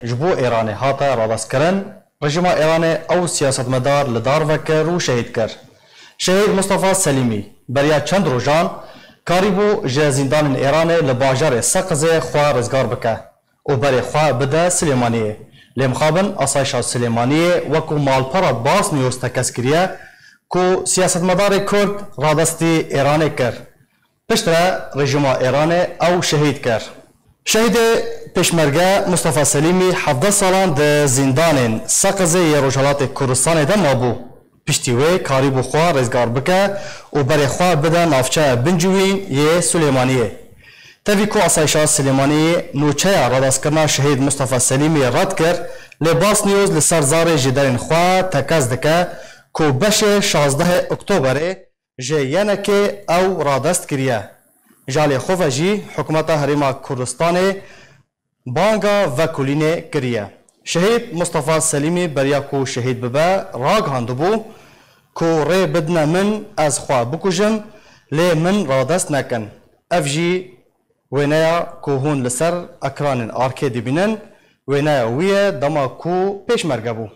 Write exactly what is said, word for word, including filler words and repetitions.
Ji bo Êranê hate radestkirin, rejîma Êranê ew siyasetmedar li dar vekir û şehîd kir. Şehîd Mustafa Selîmî beriya çend rojan karîbû ji zîndanên Êranê li bajarê Seqizê xwe rizgar bike û berê xwe bide Silêmaniyê. Lê mixabin asayişa Silêmaniyê wekû malpera Bas News tekez kiriye ku siyasetmedarê Kurd radestî Êranê kir. Piştre rejîma Êranê ew şehîd kir. Şehîdê pêşmerge Mustafa Selîmî hevdeh salan di zîndanên Seqizê yê Rojhelatê Kurdistanê de mabû. Piştî wê karîbû xwe rizgar bike û berê xwe bide navçeya Bincûwîn yê Silêmaniyê. Tevî ku asayişa Silêmaniyê nûçeya radestkirina şehîd Mustafa Selîmî red kir, lê Bas News li ser zarê jêderên xwe tekez dike ku beşê şazdehê Oktoberê ji Y N K'ê ew radest kiriye. Ji alê xwe ve jî hikûmeta Herêma Kurdistanê banga vekolînê kiriye. Şehîd Mustafa Selîmî beriya ku şehîd bibe, ragihandibû ku rê bidine min ez xwe bikujim, lê min radest nekin. Ev jî wêneya ku hûn li ser ekranên arkê dibînin, wêneya wî ye dema ku pêşmerge bû.